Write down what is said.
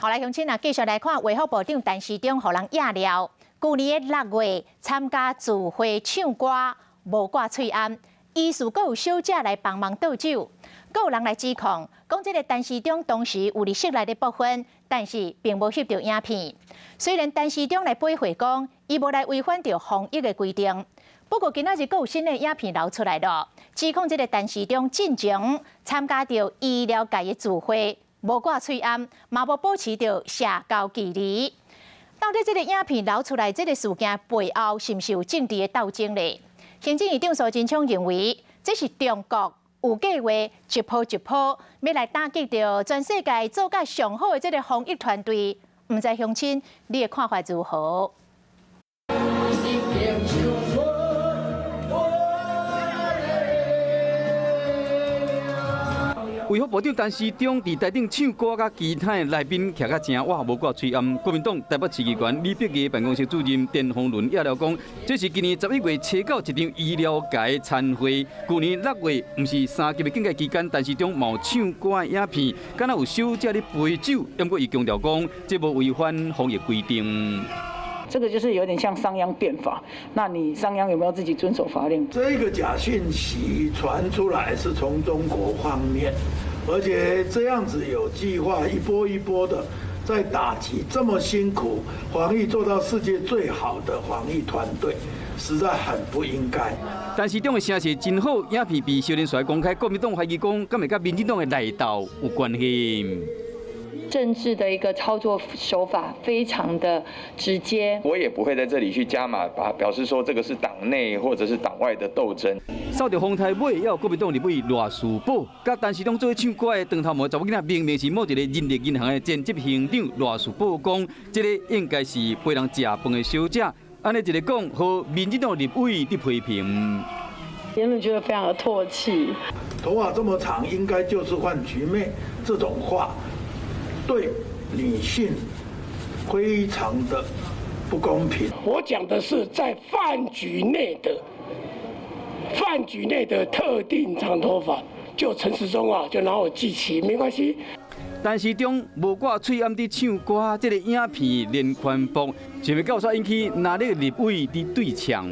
好來，鄉親啊，繼續來看衛福部長陳時中予人野料。舊年的6月參加聚會唱歌，無掛喙罨，疑似閣有小姐來幫忙倒酒，閣有人來指控，講這个陳時中當時有佇室內咧撥薰，但是並無翕著影片。雖然陳時中來駁回講，伊無來違反著防疫的規定，不過今仔日閣有新的影片流出來了，指控這个陳時中進前參加著醫療界的聚會，無掛喙罨，嘛無保持著社交距離。到底這个影片流出來，這个事件背後是毋是有政治的鬥爭咧？行政院長蘇貞昌認為，這是中國有計劃一波一波欲來打擊著全世界做甲上好的這个防疫團隊。毋知鄉親你的看法如何？已經唱出我的衛福部長陳時中佇台頂唱歌，佮其他的來賓徛甲誠倚，無掛喙罨。國民黨台北市議員李碧儀辦公室主任田鳳倫也了講，這是今年11月初九一場醫療界餐會。舊年6月，毋是三級的警戒期間，陳時中嘛有唱歌的影片，敢若有小姐咧陪酒，毋過伊強調講，這無違反防疫規定。這個就是有點像商鞅變法，那你商鞅有沒有自己遵守法令？這個假訊息傳出來是從中國方面，而且這樣子有計劃一波一波的在打擊，這麼辛苦防疫做到世界最好的防疫團隊，實在很不應該。陳時中的聲勢真好，影片被小林出來公開，國民黨懷疑講，敢會佮民進黨的內鬥有關係。政治的一個操作手法非常的直接，我也不會在這裡去加碼，把表示說這個是黨內或者是黨外的鬥爭。掃著風台尾，也有國民黨立委賴士葆，佮陳時中做伙唱歌的長頭毛查某囡仔，明明是某一個人力銀行的前執行長賴士葆講，這个應該是陪人食飯的小姐，按呢一个講，予民進黨立委佇批評。言論覺得非常的唾棄。頭髮這麼長，應該就是飯局妹這種話，對女性非常的不公平。我講的是在飯局內的特定長頭髮，就陳時中啊，就拿我祭旗，沒關係。陳時中無掛喙罨佇唱歌，這个影片連環爆，想欲到煞引起藍綠立委佇對嗆。